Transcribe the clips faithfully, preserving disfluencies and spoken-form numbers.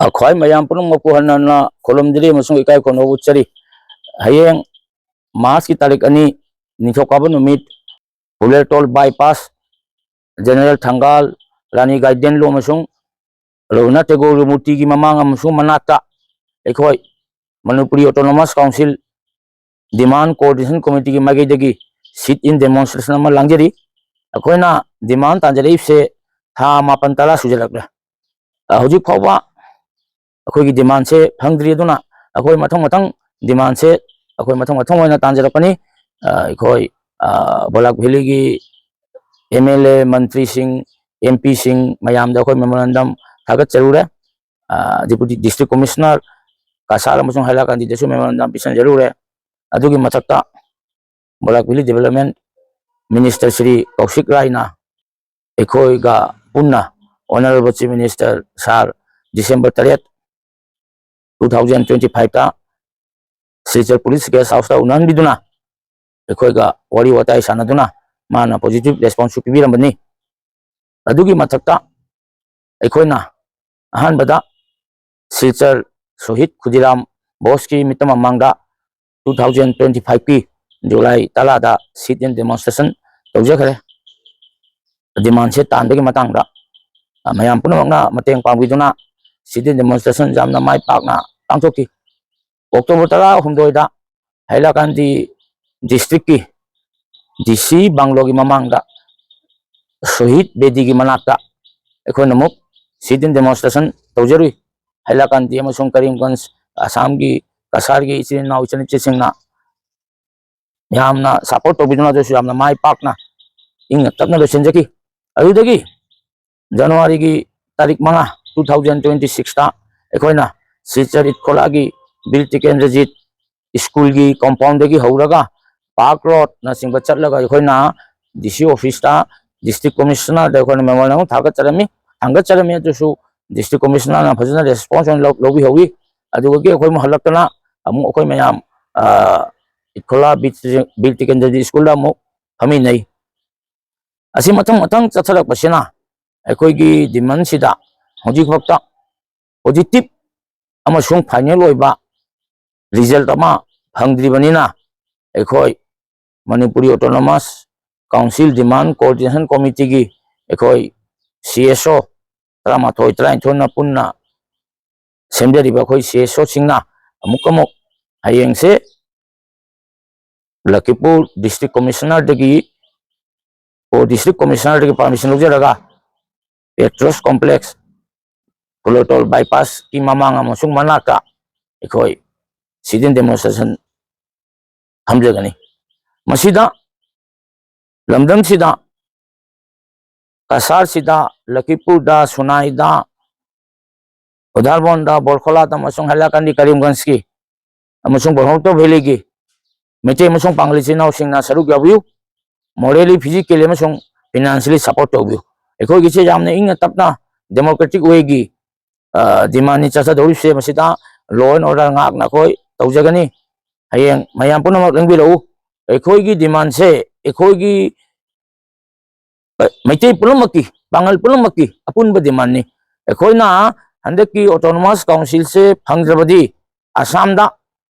ꯑꯩꯈꯣꯏ ꯃꯌꯥꯝ ꯄꯨꯝꯅꯃꯛꯄꯨ ꯍꯟꯅ ꯍꯟꯅ ꯈꯨꯔꯨꯝꯖꯔꯤ ꯑꯃꯁꯨꯡ ꯏꯀꯥꯏ ꯈꯨꯝꯅꯕ ꯎꯠꯆꯔꯤ꯫ ꯍꯌꯦꯡ ꯃꯥꯔꯆꯀꯤ ꯇꯥꯔꯤꯛ ꯑꯅꯤ, ꯅꯤꯡꯊꯧꯀꯥꯕ ꯅꯨꯃꯤꯠ, ꯐꯨꯂꯦꯔ ꯇꯣꯜ ꯕꯥꯏꯄꯥꯁ, ꯖꯦꯅꯔꯦꯜ ꯊꯪꯒꯥꯜ, ꯔꯥꯅꯤ ꯒꯥꯏꯗꯦꯟꯂꯨ ꯑꯃꯁꯨꯡ ꯔꯘꯨꯅꯥꯊ ꯇꯦꯒꯣꯔꯒꯤ ꯃꯨꯔꯇꯤꯒꯤ ꯃꯃꯥꯡ ꯑꯃꯁꯨꯡ ꯃꯅꯥꯛꯇ ꯑꯩꯈꯣꯏ ꯃꯅꯤꯄꯨꯔꯤ ꯑꯣꯇꯣꯅꯣꯃꯁ ꯀꯥꯎꯟꯁꯤꯜ ꯗꯤꯃꯥꯟ ꯀꯣꯑꯣꯔꯗꯤꯅꯦꯁꯟ ꯀꯃꯤꯇꯤꯒꯤ ꯃꯥꯏꯀꯩꯗꯒꯤ ꯁꯤꯠ ꯏꯟ ꯗꯦꯃꯣꯟꯁꯇ꯭ꯔꯦꯁꯟ ꯑꯃ ꯂꯥꯡꯖꯔꯤ꯫ ꯑꯩꯈꯣꯏꯅ ꯗꯤꯃꯥꯟ ꯇꯥꯟꯖꯔꯛꯏꯕꯁꯦ ꯊꯥ ꯃꯥꯄꯟ ꯇꯔꯥ ꯁꯨꯖꯜꯂꯛꯂꯦ꯫ ꯑ, ꯍꯧꯖꯤꯛ ꯐꯥꯎꯕ ꯑꯩꯈꯣꯏꯒꯤ ꯗꯤꯃꯥꯟꯁꯦ ꯐꯪꯗ꯭ꯔꯤ꯫ ꯑꯗꯨꯅ ꯑꯩꯈꯣꯏ ꯃꯊꯪ ꯃꯊꯪ ꯗꯤꯃꯥꯟꯁꯦ ꯑꯩꯈꯣꯏ ꯃꯊꯪ ꯃꯊꯪ ꯑꯣꯏꯅ ꯇꯥꯟꯖꯔꯛꯀꯅꯤ꯫ ꯑ, ꯑꯩꯈꯣꯏ, ꯑ, ꯕꯣꯂꯥꯛ ꯚꯦꯂꯤꯒꯤ ꯑꯦꯝ ꯑꯦꯜ ꯑꯦ, ꯃꯟꯇ꯭ꯔꯤꯁꯤꯡ, ꯑꯦꯝ ꯄꯤꯁꯤꯡ ꯃꯌꯥꯝꯗ ꯑꯩꯈꯣꯏ ꯃꯦꯃꯣꯔꯦꯟꯗꯝ ꯊꯥꯒꯠꯆꯔꯨꯔꯦ꯫ ꯑ, ꯗꯤꯄꯨꯇꯤ ꯗꯤꯁꯇ꯭ꯔꯤꯛ ꯀꯃꯤꯁꯅꯔ ꯀꯁꯥꯔ ꯑꯃꯁꯨꯡ ꯍꯥꯏꯂꯥꯀꯥꯟꯗꯤꯗꯁꯨ ꯃꯦꯃꯣꯔꯦꯟꯗꯝ ꯄꯤꯁꯤꯟꯖꯔꯨꯔꯦ꯫ ꯑꯗꯨꯒꯤ ꯃꯊꯛꯇ ꯕꯣꯂꯥꯛ ꯚꯦꯂꯤ ꯗꯤꯕꯦꯂꯞꯃꯦꯟ ꯃꯤꯅꯤꯁꯇꯔ ꯁ꯭ꯔꯤ ꯀꯧꯁꯤꯛ ꯔꯥꯏꯅ ꯑꯩꯈꯣꯏꯒ ꯄꯨꯟꯅ ꯑꯣꯅꯔꯦꯕꯜ ꯆꯤꯐ ꯃꯤꯅꯤꯁꯇꯔ ꯁꯥꯔ ꯗꯤꯁꯦꯝꯕꯔ ꯇꯔꯦꯠ, two thousand twenty five ꯇ ꯁꯤꯜꯆꯔ ꯄꯨꯂꯤꯁ ꯒꯦꯁ ꯍꯥꯎꯁꯇ ꯎꯅꯍꯟꯕꯤꯗꯨꯅ ꯑꯩꯈꯣꯏꯒ ꯋꯥꯔꯤ ꯋꯥꯇꯥꯏ ꯁꯥꯟꯅꯗꯨꯅ ꯃꯥꯅ ꯄꯣꯖꯤꯇꯤꯚ ꯔꯦꯁꯄꯣꯟꯁꯁꯨ ꯄꯤꯕꯤꯔꯝꯕꯅꯤ꯫ ꯑꯗꯨꯒꯤ ꯃꯊꯛꯇ ꯑꯩꯈꯣꯏꯅ ꯑꯍꯥꯟꯕꯗ ꯁꯤꯜꯆꯔ ꯁꯣꯍꯤꯗ ꯈꯨꯗꯤꯔꯥꯝ ꯕꯣꯁꯀꯤ ꯃꯤꯠꯇ ꯃꯃꯥꯡꯗ two thousand twenty five ꯀꯤ ꯖꯨꯂꯥꯏ ꯇꯔꯥꯗ ꯁꯤꯠ ꯏꯟ ꯗꯦꯃꯣꯟꯁꯇ꯭ꯔꯦꯁꯟ ꯇꯧꯖꯈ꯭ꯔꯦ꯫ ꯗꯤꯃꯥꯟꯁꯦ ꯇꯥꯟꯕꯒꯤ ꯃꯇꯥꯡꯗ, ꯑ, ꯃꯌꯥꯝ ꯄꯨꯝꯅꯃꯛꯅ ꯃꯇꯦꯡ ꯄꯥꯡꯕꯤꯗꯨꯅ ꯁꯤꯠ ꯏꯟ ꯗꯦꯃꯣꯟꯁꯇ꯭ꯔꯦꯁꯟ ꯌꯥꯝꯅ ꯃꯥꯏ ꯄꯥꯛꯅ ꯄꯥꯡꯊꯣꯛꯈꯤ꯫ ꯑꯣꯛꯇꯣꯕꯔ ꯇꯔꯥꯍꯨꯝꯗꯣꯏꯗ ꯍꯥꯏꯂꯥꯀꯥꯟꯗꯤ ꯗꯤꯁꯇ꯭ꯔꯤꯛꯀꯤ ꯗꯤ ꯁꯤ ꯕꯪꯒ꯭ꯂꯣꯒꯤ ꯃꯃꯥꯡꯗ ꯁꯣꯍꯤꯗ ꯕꯦꯗꯤꯒꯤ ꯃꯅꯥꯛꯇ ꯑꯩꯈꯣꯏꯅ ꯑꯃꯨꯛ ꯁꯤꯠ ꯏꯟ ꯗꯦꯃꯣꯟꯁꯇ꯭ꯔꯦꯁꯟ ꯇꯧꯖꯔꯨꯏ꯫ ꯍꯥꯏꯂꯥꯀꯥꯟꯗꯤ ꯑꯃꯁꯨꯡ ꯀꯔꯤꯝꯒꯟꯖ ꯑꯁꯥꯝꯒꯤ ꯀꯁꯥꯔꯒꯤ ꯏꯆꯤꯟ ꯏꯅꯥꯎ ꯏꯆꯟ ꯏꯆꯦꯁꯤꯡꯅ ꯌꯥꯝꯅ ꯁꯄꯣꯔꯠ ꯇꯧꯕꯤꯗꯨꯅ ꯑꯗꯨꯁꯨ ꯌꯥꯝꯅ ꯃꯥꯏ ꯄꯥꯛꯅ ꯏꯪꯅ ꯇꯞꯅ ꯂꯣꯏꯁꯤꯟꯖꯈꯤ꯫ ꯑꯗꯨꯗꯒꯤ ꯖꯅꯋꯥꯔꯤꯒꯤ ꯇꯥꯔꯤꯛ ꯃꯉꯥ, two thousand twenty six ꯇ ꯑꯩꯈꯣꯏꯅ ꯁꯤꯜꯆꯔ ꯏꯠꯈꯣꯂꯥꯒꯤ ꯕꯤꯔ ꯇꯤꯀꯦꯟꯗ꯭ꯔꯖꯤꯠ ꯁ꯭ꯀꯨꯜꯒꯤ ꯀꯣꯝꯄꯥꯎꯟꯗꯒꯤ ꯍꯧꯔꯒ ꯄꯥꯔꯛ ꯔꯣꯗꯅꯆꯤꯡꯕ ꯆꯠꯂꯒ ꯑꯩꯈꯣꯏꯅ ꯗꯤ ꯁꯤ ꯑꯣꯐꯤꯁꯇ ꯗꯤꯁꯇ꯭ꯔꯤꯛ ꯀꯃꯤꯁꯅꯔꯗ ꯑꯩꯈꯣꯏꯅ ꯃꯦꯃꯣꯔꯦꯟꯗꯝ ꯊꯥꯒꯠꯆꯔꯝꯃꯤ꯫ ꯊꯥꯡꯒꯠꯆꯔꯝꯃꯤ ꯑꯗꯨꯁꯨ ꯗꯤꯁꯇ꯭ꯔꯤꯛ ꯀꯃꯤꯁꯅꯔꯅ ꯐꯖꯅ ꯔꯦꯁꯄꯣꯟꯁ ꯑꯣꯏꯅ ꯂꯧ-, ꯂꯧꯕꯤꯍꯧꯋꯤ꯫ ꯑꯗꯨꯗꯒꯤ ꯑꯩꯈꯣꯏ ꯑꯃꯨꯛ ꯍꯜꯂꯛꯇꯅ ꯑꯃꯨꯛ ꯑꯩꯈꯣꯏ ꯃꯌꯥꯝ, ꯑ, ꯏꯠꯈꯣꯂꯥ ꯕꯤꯔ ꯇꯤꯀꯦꯟꯗ꯭ꯔꯖꯤꯠ ꯁ꯭ꯀꯨꯜꯗ ꯑꯃꯨꯛ ꯐꯝꯃꯤꯟꯅꯩ꯫ ꯑꯁꯤ ꯃꯊꯪ ꯃꯊꯪ ꯆꯠꯊꯔꯛꯄꯁꯤꯅ ꯑꯩꯈꯣꯏꯒꯤ ꯗꯤꯃꯥꯟꯁꯤꯗ ꯍꯧꯖꯤꯛ ꯐꯥꯎꯗ positive ꯑꯃꯁꯨꯡ final ꯑꯣꯏꯕ result ꯑꯃ ꯐꯪꯗ꯭ꯔꯤꯕꯅꯤꯅ, ꯑꯩꯈꯣꯏ Manipuri Autonomous Council Demand Coordination Committeeꯒꯤ ꯑꯩꯈꯣꯏ C S O ꯇꯔꯥꯃꯥꯊꯣꯏ, ꯇꯔꯥꯅꯤꯊꯣꯏꯅ ꯄꯨꯟꯅ ꯁꯦꯝꯖꯔꯤꯕ ꯑꯩꯈꯣꯏ C S Oꯁꯤꯡꯅ ꯑꯃꯨꯛ ꯑꯃꯨꯛ ꯍꯌꯦꯡꯁꯦ ꯂꯈꯤꯄꯨꯔ District Commissionerꯗꯒꯤ, ꯑꯣ, District Commissionerꯗꯒꯤ permission ꯂꯧꯖꯔꯒ Patriots Complex, ꯀꯨꯂꯣꯇꯣꯜ bypassꯀꯤ ꯃꯃꯥꯡ ꯑꯃꯁꯨꯡ ꯃꯅꯥꯛꯇ ꯑꯩꯈꯣꯏ sit-in demonstration ꯊꯝꯖꯒꯅꯤ꯫ ꯃꯁꯤꯗ ꯂꯝꯗꯝꯁꯤꯗ ꯀꯁꯥꯔꯁꯤꯗ, ꯂꯈꯤꯄꯨꯔꯗ, ꯁꯨꯅꯥꯏꯗ, ꯎꯗꯥꯔꯕꯣꯟꯗ, ꯕꯣꯔꯈꯣꯂꯥꯗ ꯑꯃꯁꯨꯡ ꯍꯥꯏꯂꯥꯀꯥꯟꯗꯤ ꯀꯔꯤꯝꯒꯟꯖꯀꯤ ꯑꯃꯁꯨꯡ ꯕ꯭ꯔꯍꯃꯄꯨꯇ꯭ꯔ ꯚꯦꯂꯤꯒꯤ ꯃꯩꯇꯩ ꯑꯃꯁꯨꯡ ꯄꯥꯡꯒꯜ ꯏꯆꯤꯜ ꯏꯅꯥꯎꯁꯤꯡꯅ ꯁꯔꯨꯛ ꯌꯥꯕꯤꯌꯨ꯫ Morally, physically ꯑꯃꯁꯨꯡ financially support ꯇꯧꯕꯤꯌꯨ꯫ ꯑꯩꯈꯣꯏꯒꯤꯁꯦ ꯌꯥꯝꯅ ꯏꯪꯅ ꯇꯞꯅ democratic wayꯒꯤ, ꯑ, demandꯅꯤ ꯆꯠꯊꯗꯧꯔꯤꯕꯁꯦ꯫ ꯃꯁꯤꯗ law and order ꯉꯥꯛꯅ ꯑꯩꯈꯣꯏ ꯇꯧꯖꯒꯅꯤ꯫ ꯍꯌꯦꯡ ꯃꯌꯥꯝ ꯄꯨꯝꯅꯃꯛ ꯂꯦꯡꯕꯤꯔꯛꯎ꯫ ꯑꯩꯈꯣꯏꯒꯤ demandꯁꯦ ꯑꯩꯈꯣꯏꯒꯤ ꯃꯩꯇꯩ ꯄꯨꯝꯅꯃꯛꯀꯤ, ꯄꯥꯡꯒꯜ ꯄꯨꯝꯅꯃꯛꯀꯤ ꯑꯄꯨꯟꯕ demandꯅꯤ꯫ ꯑꯩꯈꯣꯏꯅ ꯍꯟꯗꯛꯀꯤ Autonomous Councilꯁꯦ ꯐꯪꯗ꯭ꯔꯕꯗꯤ ꯑꯁꯥꯝꯗ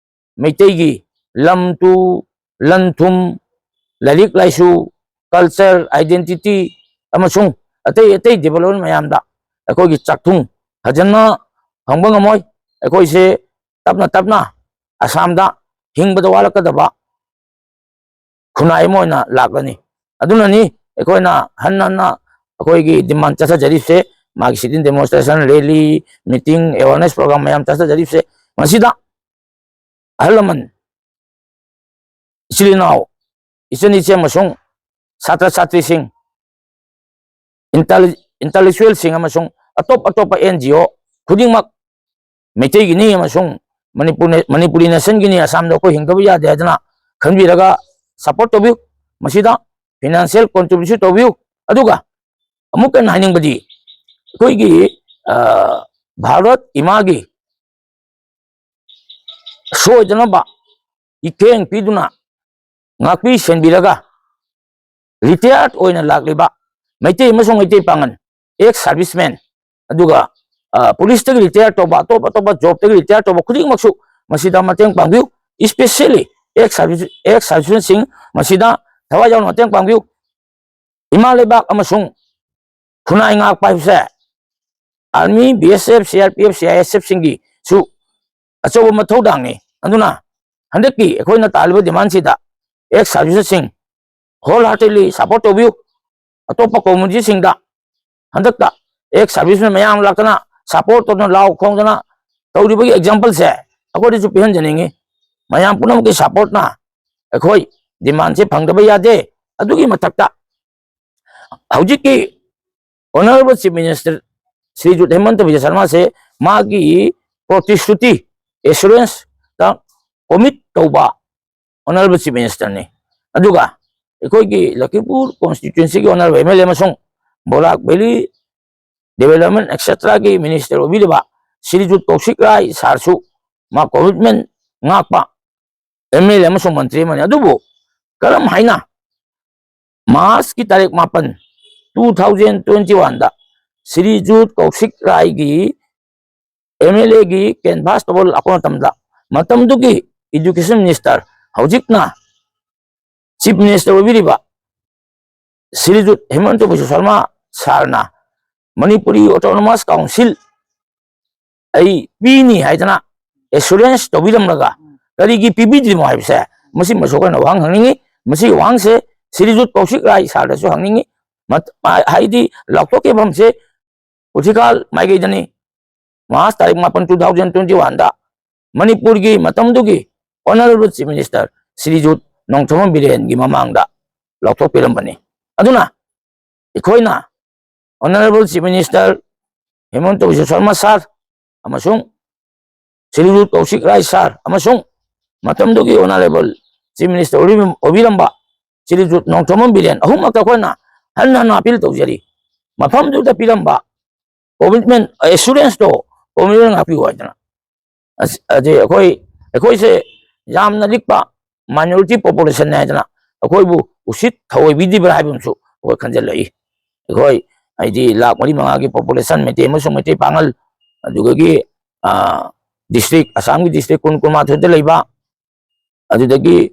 ꯃꯩꯇꯩꯒꯤ ꯂꯝ ꯇꯨ, ꯂꯟ ꯊꯨꯝ, ꯂꯥꯏꯔꯤꯛ ꯂꯥꯏꯁꯨ, culture, identity ꯑꯃꯁꯨꯡ ꯑꯇꯩ ꯑꯇꯩ development ꯃꯌꯥꯝꯗ ꯑꯩꯈꯣꯏꯒꯤ ꯆꯥꯛꯊꯨꯡ ꯐꯖꯅ ꯐꯪꯕ ꯉꯝꯃꯣꯏ꯫ ꯑꯩꯈꯣꯏꯁꯦ ꯇꯞꯅ ꯇꯞꯅ ꯑꯁꯥꯝꯗ ꯍꯤꯡꯕꯗ ꯋꯥꯔꯛꯀꯗꯕ ꯈꯨꯟꯅꯥꯏ ꯑꯃ ꯑꯣꯏꯅ ꯂꯥꯛꯂꯅꯤ꯫ ꯑꯗꯨꯅꯅꯤ ꯑꯩꯈꯣꯏꯅ ꯍꯟꯅ ꯍꯟꯅ ꯑꯩꯈꯣꯏꯒꯤ demand ꯆꯠꯊꯖꯔꯤꯕꯁꯦ, ꯃꯥꯒꯤ sit-in demonstration, rally, meeting, awareness program ꯃꯌꯥꯝ ꯆꯠꯊꯖꯔꯤꯕꯁꯦ꯫ ꯃꯁꯤꯗ ꯑꯍꯜ ꯂꯃꯟ, ꯏꯆꯤꯜ ꯏꯅꯥꯎ, ꯏꯆꯟ ꯏꯆꯦ ꯑꯃꯁꯨꯡ ꯁꯥꯇ꯭ꯔ ꯁꯥꯇ꯭ꯔꯤꯁꯤꯡ, intelli-, intellectualꯁꯤꯡ ꯑꯃꯁꯨꯡ ꯑꯇꯣꯞ ꯑꯇꯣꯞꯄ N G O ꯈꯨꯗꯤꯡꯃꯛ ꯃꯩꯇꯩꯒꯤꯅꯤ ꯑꯃꯁꯨꯡ ꯃꯅꯤꯄꯨꯔ, ꯃꯅꯤꯄꯨꯔꯤ nationꯒꯤꯅꯤ, ꯑꯁꯥꯝꯗ ꯑꯩꯈꯣꯏ ꯍꯤꯡꯗꯕ ꯌꯥꯗꯦ ꯍꯥꯏꯗꯅ ꯈꯟꯕꯤꯔꯒ support ꯇꯧꯕꯤꯌꯨ꯫ ꯃꯁꯤꯗ financial contribution ꯇꯧꯕꯤꯌꯨ꯫ ꯑꯗꯨꯒ ꯑꯃꯨꯛ ꯍꯟꯅ ꯍꯥꯏꯅꯤꯡꯕꯗꯤ, ꯑꯩꯈꯣꯏꯒꯤ, ꯑ, ꯚꯥꯔꯠ ꯏꯃꯥꯒꯤ ꯁꯣꯏꯗꯅꯕ ꯏꯊꯦꯡ ꯄꯤꯗꯨꯅ ꯉꯥꯛꯄꯤ ꯁꯦꯟꯕꯤꯔꯒ retired ꯑꯣꯏꯅ ꯂꯥꯛꯂꯤꯕ ꯃꯩꯇꯩ ꯑꯃꯁꯨꯡ ꯃꯩꯇꯩ ꯄꯥꯉꯜ, ex serviceman, ꯑꯗꯨꯒ ꯑ, ꯄꯨꯂꯤꯁꯇꯒꯤ ꯔꯤꯇꯥꯌꯔ ꯇꯧꯕ, ꯑꯇꯣꯞ ꯑꯇꯣꯞꯄ ꯖꯣꯕꯇꯒꯤ ꯔꯤꯇꯥꯌꯔ ꯇꯧꯕ ꯈꯨꯗꯤꯡꯃꯛꯁꯨ ꯃꯁꯤꯗ ꯃꯇꯦꯡ ꯄꯥꯡꯕꯤꯌꯨ꯫ Especially ex service, ex servicemenꯁꯤꯡ ꯃꯁꯤꯗ ꯊꯋꯥꯏ ꯌꯥꯎꯅ ꯃꯇꯦꯡ ꯄꯥꯡꯕꯤꯌꯨ꯫ ꯏꯃꯥ ꯂꯩꯕꯥꯛ ꯑꯃꯁꯨꯡ ꯈꯨꯟꯅꯥꯏ ꯉꯥꯛꯄ ꯍꯥꯏꯕꯁꯦ Army, B S F, C R P F, C I S Fꯁꯤꯡꯒꯤꯁꯨ ꯑꯆꯧꯕ ꯃꯊꯧꯗꯥꯡꯅꯤ꯫ ꯑꯗꯨꯅ ꯍꯟꯗꯛꯀꯤ ꯑꯩꯈꯣꯏꯅ ꯇꯥꯜꯂꯤꯕ demandꯁꯤꯗ ex servicemenꯁꯤꯡ wholeheartedly support ꯇꯧꯕꯤꯌꯨ꯫ ꯑꯇꯣꯞꯄ communityꯁꯤꯡꯗ ꯍꯟꯗꯛꯇ ex servicemen ꯃꯌꯥꯝ ꯂꯥꯛꯇꯅ support ꯇꯧꯗꯅ ꯂꯥꯎ ꯈꯣꯡꯗꯅ ꯇꯧꯔꯤꯕꯒꯤ exampleꯁꯦ ꯑꯩꯈꯣꯏꯗꯁꯨ ꯄꯤꯍꯟꯖꯅꯤꯡꯉꯤ꯫ ꯃꯌꯥꯝ ꯄꯨꯝꯅꯃꯛꯀꯤ supportꯅ ꯑꯩꯈꯣꯏ demandꯁꯦ ꯐꯪꯗꯕ ꯌꯥꯗꯦ꯫ ꯑꯗꯨꯒꯤ ꯃꯊꯛꯇ ꯍꯧꯖꯤꯛꯀꯤ Honourable Chief Minister ꯁ꯭ꯔꯤꯖꯨꯠ ꯍꯦꯃꯟꯇ ꯕꯤꯁ꯭ꯋ ꯁꯔꯃꯥꯁꯦ ꯃꯥꯒꯤ ꯄ꯭ꯔꯣꯇꯤꯁ꯭ꯔꯨꯇꯤ, assuranceꯇ commit ꯇꯧꯕ Honourable Chief Ministerꯅꯤ꯫ ꯑꯗꯨꯒ ꯑꯩꯈꯣꯏꯒꯤ ꯂꯈꯤꯄꯨꯔ constituencyꯒꯤ Honourable M L A ꯑꯃꯁꯨꯡ ꯕꯣꯔꯥꯛ Valley Development etceteraꯒꯤ minister ꯑꯣꯏꯕꯤꯔꯤꯕ ꯁ꯭ꯔꯤꯖꯨꯠ ꯀꯧꯁꯤꯛ ꯔꯥꯏ sirꯁꯨ ꯃꯥ commitment ꯉꯥꯛꯄ M L A ꯑꯃꯁꯨꯡ ꯃꯟꯇ꯭ꯔꯤ ꯑꯃꯅꯤ꯫ ꯑꯗꯨꯕꯨ ꯀꯔꯝ ꯍꯥꯏꯅ Marchꯀꯤ ꯇꯥꯔꯤꯛ ꯃꯥꯄꯟ, two thousand twenty oneꯗ ꯁ꯭ꯔꯤꯖꯨꯠ ꯀꯧꯁꯤꯛ ꯔꯥꯏꯒꯤ M L Aꯒꯤ canvass ꯇꯧꯕ ꯂꯥꯛꯄ ꯃꯇꯝꯗ ꯃꯇꯝꯗꯨꯒꯤ education minister, ꯍꯧꯖꯤꯛꯅ Chief Minister ꯑꯣꯏꯕꯤꯔꯤꯕ ꯁ꯭ꯔꯤꯖꯨꯠ ꯍꯤꯃꯟꯇ Visva Sharma sirꯅ Manipuri Autonomous Council ꯑꯩ ꯄꯤꯅꯤ ꯍꯥꯏꯗꯅ assurance ꯇꯧꯕꯤꯔꯝꯂꯒ ꯀꯔꯤꯒꯤ ꯄꯤꯕꯤꯗ꯭ꯔꯤꯃꯣ ꯍꯥꯏꯕꯁꯦ ꯃꯁꯤ ꯃꯁꯨ ꯑꯩꯈꯣꯏꯅ ꯋꯥꯍꯪ ꯍꯪꯅꯤꯡꯉꯤ꯫ ꯃꯁꯤꯒꯤ ꯋꯥꯍꯪꯁꯦ ꯁ꯭ꯔꯤꯖꯨꯠ ꯀꯧꯁꯤꯛ ꯔꯥꯏ sirꯗꯁꯨ ꯍꯪꯅꯤꯡꯉꯤ꯫ ꯃꯠ-, ꯍꯥꯏꯗꯤ ꯂꯥꯎꯊꯣꯛꯈꯤꯕ ꯃꯐꯝꯁꯦ ꯄꯨꯊꯤꯀꯥꯜ ꯃꯥꯏꯀꯩꯗꯅꯤ꯫ March ꯇꯥꯔꯤꯛ ꯃꯥꯄꯟ, two thousand twenty oneꯗ ꯃꯅꯤꯄꯨꯔꯒꯤ ꯃꯇꯝꯗꯨꯒꯤ Honourable Chief Minister ꯁ꯭ꯔꯤꯖꯨꯠ ꯅꯣꯡꯊꯣꯝꯕꯝ ꯕꯤꯔꯦꯟꯒꯤ ꯃꯃꯥꯡꯗ ꯂꯥꯎꯊꯣꯛꯄꯤꯔꯝꯕꯅꯤ꯫ ꯑꯗꯨꯅ ꯑꯩꯈꯣꯏꯅ Honourable Chief Minister ꯍꯤꯃꯟꯇ Visva Sharma sir ꯑꯃꯁꯨꯡ ꯁ꯭ꯔꯤꯖꯨꯠ ꯀꯧꯁꯤꯛ ꯔꯥꯏ sir ꯑꯃꯁꯨꯡ ꯃꯇꯝꯗꯨꯒꯤ Honourable Chief Minister ꯑꯣꯏꯕꯤꯔꯝꯕ ꯁ꯭ꯔꯤꯖꯨꯠ Nongthombam Biren ꯑꯍꯨꯝꯃꯛꯇ ꯑꯩꯈꯣꯏꯅ ꯍꯟꯅ ꯍꯟꯅ appeal ꯇꯧꯖꯔꯤ꯫ ꯃꯐꯝꯗꯨꯗ ꯄꯤꯔꯝꯕ commitment, assuranceꯇꯣ commitment ꯉꯥꯛꯄꯤꯌꯨ ꯍꯥꯏꯗꯅ꯫ ꯑꯁ, ꯑꯗꯤ ꯑꯩꯈꯣꯏ, ꯑꯩꯈꯣꯏꯁꯦ ꯌꯥꯝꯅ ꯂꯤꯛꯄ minority populationꯅꯦ ꯍꯥꯏꯗꯅ ꯑꯩꯈꯣꯏꯕꯨ ꯎꯁꯤꯠ ꯊꯑꯣꯏꯕꯤꯗ꯭ꯔꯤꯕ꯭ꯔꯥ ꯍꯥꯏꯕ ꯑꯃꯁꯨ ꯑꯩꯈꯣꯏ ꯈꯟꯖꯤꯜꯂꯛꯏ꯫ ꯑꯩꯈꯣꯏ ꯍꯥꯏꯗꯤ ꯂꯥꯈ ꯃꯔꯤ ꯃꯉꯥꯒꯤ population, ꯃꯩꯇꯩ ꯑꯃꯁꯨꯡ ꯃꯩꯇꯩ ꯄꯥꯉꯜ ꯑꯗꯨꯗꯒꯤ ꯗꯤꯁꯇ꯭ꯔꯤꯛ, ꯑꯁꯥꯝꯒꯤ ꯗꯤꯁꯇ꯭ꯔꯤꯛ ꯀꯨꯟ ꯀꯨꯟꯃꯥꯊꯣꯏꯗ ꯂꯩꯕ, ꯑꯗꯨꯗꯒꯤ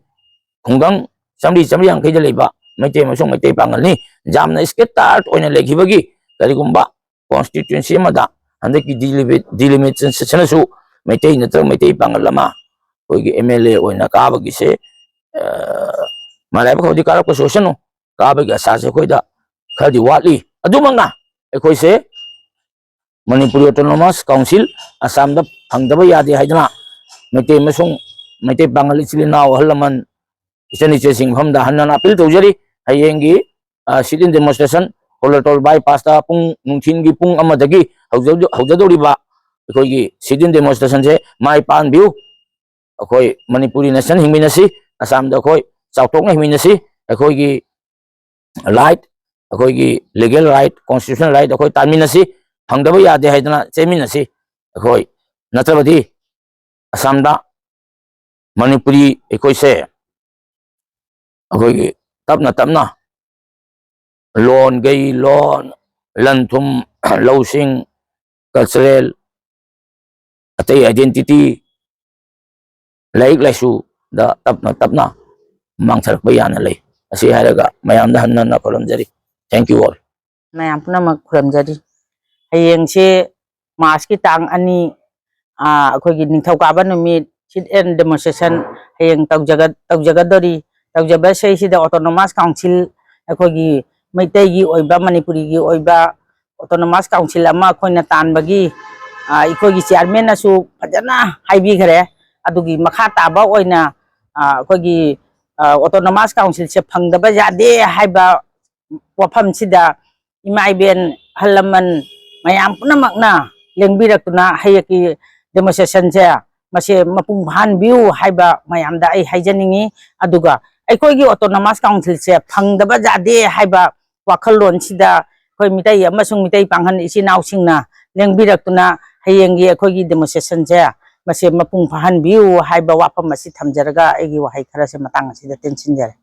ꯈꯨꯡꯒꯪ ꯆꯥꯝꯃꯔꯤ ꯆꯥꯝꯃꯔꯤ ꯌꯥꯡꯈꯩꯗ ꯂꯩꯕ ꯃꯩꯇꯩ ꯑꯃꯁꯨꯡ ꯃꯩꯇꯩ ꯄꯥꯉꯜꯅꯤ꯫ ꯌꯥꯝꯅ scattered ꯑꯣꯏꯅ ꯂꯩꯈꯤꯕꯒꯤ ꯀꯔꯤꯒꯨꯝꯕ constituency ꯑꯃꯗ ꯍꯟꯗꯛꯀꯤ delimitation ꯑꯁꯨ ꯃꯩꯇꯩ ꯅꯠꯇ꯭ꯔꯒ ꯃꯩꯇꯩ ꯄꯥꯉꯜ ꯑꯃ ꯑꯩꯈꯣꯏꯒꯤ M L A ꯑꯣꯏꯅ ꯀꯥꯕꯒꯤꯁꯦ, ꯃꯔꯥꯏꯕꯛ ꯐꯕꯗꯤ ꯀꯥꯔꯛꯄꯁꯨ ꯑꯣꯏꯁꯅꯨ, ꯀꯥꯕꯒꯤ ꯑꯁꯥꯁꯦ ꯑꯩꯈꯣꯏꯗ ꯈꯔꯗꯤ ꯋꯥꯠꯂꯤ꯫ ꯑꯗꯨꯃꯛꯅ ꯑꯩꯈꯣꯏꯁꯦ ꯃꯅꯤꯄꯨꯔꯤ Autonomous Council ꯑꯁꯥꯝꯗ ꯐꯪꯗꯕ ꯌꯥꯗꯦ ꯍꯥꯏꯗꯅ ꯃꯩꯇꯩ ꯑꯃꯁꯨꯡ ꯃꯩꯇꯩ ꯄꯥꯉꯜ ꯏꯆꯤꯜ ꯏꯅꯥꯎ, ꯑꯍꯜ ꯂꯃꯟ, ꯏꯆꯟ ꯏꯆꯦꯁꯤꯡ ꯃꯐꯝꯗ ꯍꯟꯅ ꯍꯟꯅ appeal ꯇꯧꯖꯔꯤ꯫ ꯍꯌꯦꯡꯒꯤ sit-in demonstration ꯀꯣꯂꯥꯇꯣꯜ bypassꯇ ꯄꯨꯡ, ꯅꯨꯡꯊꯤꯟꯒꯤ ꯄꯨꯡ ꯑꯃꯗꯒꯤ ꯍꯧꯖ-, ꯍꯧꯖꯗꯧꯔꯤꯕ ꯑꯩꯈꯣꯏꯒꯤ sit-in demonstrationꯁꯦ ꯃꯥꯏ ꯄꯥꯛꯍꯟꯕꯤꯌꯨ꯫ ꯑꯩꯈꯣꯏ ꯃꯅꯤꯄꯨꯔꯤ nation ꯍꯤꯡꯃꯤꯟꯅꯁꯤ, ꯑꯁꯥꯝꯗ ꯑꯩꯈꯣꯏ ꯆꯥꯎꯊꯣꯛꯅ ꯍꯤꯡꯃꯤꯟꯅꯁꯤ, ꯑꯩꯈꯣꯏꯒꯤ right, ꯑꯩꯈꯣꯏꯒꯤ legal right, constitutional right ꯑꯩꯈꯣꯏ ꯇꯥꯟꯃꯤꯟꯅꯁꯤ, ꯐꯪꯗꯕ ꯌꯥꯗꯦ ꯍꯥꯏꯗꯅ ꯆꯦꯟꯃꯤꯟꯅꯁꯤ꯫ ꯑꯩꯈꯣꯏ ꯅꯠꯇ꯭ꯔꯕꯗꯤ ꯑꯁꯥꯝꯗ ꯃꯅꯤꯄꯨꯔꯤ ꯑꯩꯈꯣꯏꯁꯦ ꯑꯩꯈꯣꯏꯒꯤ ꯇꯞꯅ ꯇꯞꯅ ꯂꯣꯟ, ꯂꯟ ꯊꯨꯝ, ꯂꯧꯁꯤꯡ, cultural, ꯑꯇꯩ identity, ꯂꯥꯏꯔꯤꯛ ꯂꯥꯏꯁꯨꯗ ꯇꯞꯅ ꯇꯞꯅ ꯃꯥꯡꯊꯔꯛꯄ ꯌꯥꯅ ꯂꯩ꯫ ꯑꯁꯤ ꯍꯥꯏꯔꯒ ꯃꯌꯥꯝꯗ ꯍꯟꯅ ꯍꯟꯅ ꯈꯨꯔꯨꯝꯖꯔꯤ꯫ Thank you all꯫ ꯃꯌꯥꯝ ꯄꯨꯝꯅꯃꯛ ꯈꯨꯔꯨꯝꯖꯔꯤ꯫ ꯍꯌꯦꯡꯁꯦ Marchꯀꯤ ꯇꯥꯡ ꯑꯅꯤ, ꯑꯥ, ꯑꯩꯈꯣꯏꯒꯤ ꯅꯤꯡꯊꯧꯀꯥꯕ ꯅꯨꯃꯤꯠ sit-in demonstration ꯍꯌꯦꯡ ꯇꯧꯖꯒ-, ꯇꯧꯖꯒꯗꯧꯔꯤ꯫ ꯇꯧꯖꯕꯁꯤꯗꯩꯁꯤꯗ Autonomous Council, ꯑꯩꯈꯣꯏꯒꯤ ꯃꯩꯇꯩꯒꯤ ꯑꯣꯏꯕ, ꯃꯅꯤꯄꯨꯔꯤꯒꯤ ꯑꯣꯏꯕ Autonomous Council ꯑꯃ ꯑꯩꯈꯣꯏꯅ ꯇꯥꯟꯕꯒꯤ, ꯑꯥ, ꯑꯩꯈꯣꯏꯒꯤ chairmanꯅꯁꯨ ꯐꯖꯅ ꯍꯥꯏꯕꯤꯈ꯭ꯔꯦ꯫ ꯑꯗꯨꯒꯤ ꯃꯈꯥ ꯇꯥꯕ ꯑꯣꯏꯅ, ꯑꯥ, ꯑꯩꯈꯣꯏꯒꯤ, ꯑꯥ, Autonomous Councilꯁꯦ ꯐꯪꯗꯕ ꯌꯥꯗꯦ ꯍꯥꯏꯕ ꯋꯥꯐꯝꯁꯤꯗ ꯏꯃꯥ ꯏꯕꯦꯟ, ꯑꯍꯜ ꯂꯃꯟ ꯃꯌꯥꯝ ꯄꯨꯝꯅꯃꯛꯅ ꯂꯦꯡꯕꯤꯔꯛꯇꯨꯅ ꯍꯌꯦꯡꯒꯤ demonstrationꯁꯦ ꯃꯁꯦ ꯃꯄꯨꯡ ꯐꯥꯍꯟꯕꯤꯌꯨ ꯍꯥꯏꯕ ꯃꯌꯥꯝꯗ ꯑꯩ ꯍꯥꯏꯖꯅꯤꯡꯉꯤ꯫ ꯑꯗꯨꯒ ꯑꯩꯈꯣꯏꯒꯤ Autonomous Councilꯁꯦ ꯐꯪꯗꯕ ꯌꯥꯗꯦ ꯍꯥꯏꯕ ꯋꯥꯈꯜꯂꯣꯟꯁꯤꯗ ꯑꯩꯈꯣꯏ ꯃꯤꯇꯩ ꯑꯃꯁꯨꯡ ꯃꯤꯇꯩ ꯄꯥꯡꯒꯜ ꯏꯆꯤꯟ ꯏꯅꯥꯎꯁꯤꯡꯅ ꯂꯦꯡꯕꯤꯔꯛꯇꯨꯅ ꯍꯌꯦꯡꯒꯤ ꯑꯩꯈꯣꯏꯒꯤ demonstrationꯁꯦ ꯃꯁꯦ ꯃꯄꯨꯡ ꯐꯥꯍꯟꯕꯤꯌꯨ ꯍꯥꯏꯕ ꯋꯥꯐꯝ ꯑꯁꯤ ꯊꯝꯖꯔꯒ ꯑꯩꯒꯤ ꯋꯥꯍꯩ ꯈꯔꯁꯦ ꯃꯇꯥꯡ ꯑꯁꯤꯗ ꯇꯦꯟꯁꯤꯟꯖꯔꯦ꯫